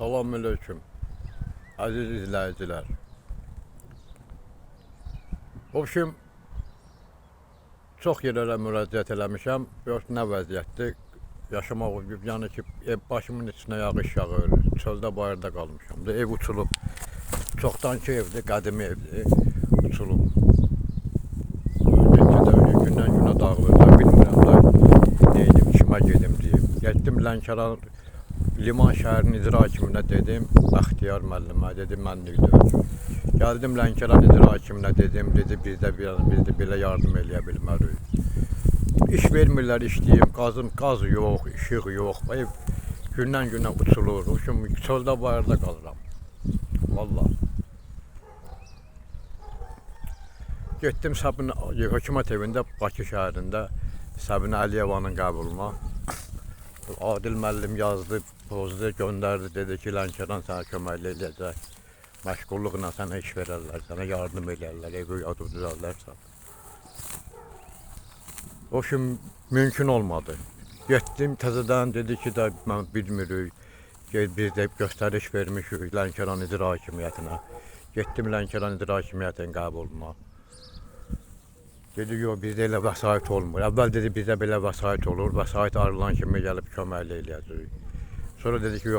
Salam aleyküm, əziz izləyicilər. Obşim, çox yerlərə müraciət eləmişəm. Yox, nə vəziyyətdir? Yaşamaq, yəni ki, ev başımın içinə yağış yağır, çöldə bayırda qalmışam. Da, ev uçulub. Çoxdankı evdir, qədimi evdir, uçulub. Getdi də gündən günə dağılır da, bilmirəm da neydim, kimə gedim deyim. Getdim Lənkəran Liman şəhərinin icra hakiminə dedim, Bəxtiyar müəllimə dedim, mənlik deyil. Gəldim Lənkəran icra hakiminə dedim, dedi bizdə bir bizdə belə yardım eləyə bilmərik. İş vermirlər işləyim, qazım, qaz yox, işıq yox. Ev gündən günə uçulur. Şimdi çöldə bayırda qalıram. Vallahi. Getdim Səbinə hökumət evində Bakı şəhərində Səbinə Əliyevanın qəbuluna. Adil müəllim yazdı, pozdu, göndərdi, dedi ki, Lənkəran sənə köməklik eləyəcək. Məşğulluqla sənə iş verərlər, sənə yardım eləyərlər, evi yadı düzəldərsən. O ki mümkün olmadı. Getdim təzədən dedi ki, də mən bilmirik. Biz də göstəriş vermişik Lənkəran İcra Hakimiyyətinə. Getdim Lənkəran İcra Hakimiyyətinin qəbuluna. Dedi, yox, bizdə elə vəsait olmur. Əvvəl dedi, bizdə belə vəsait olur. Vəsait ayrılan kimi gəlib köməklik eləyəcəyik. Sonra dedi ki, yox,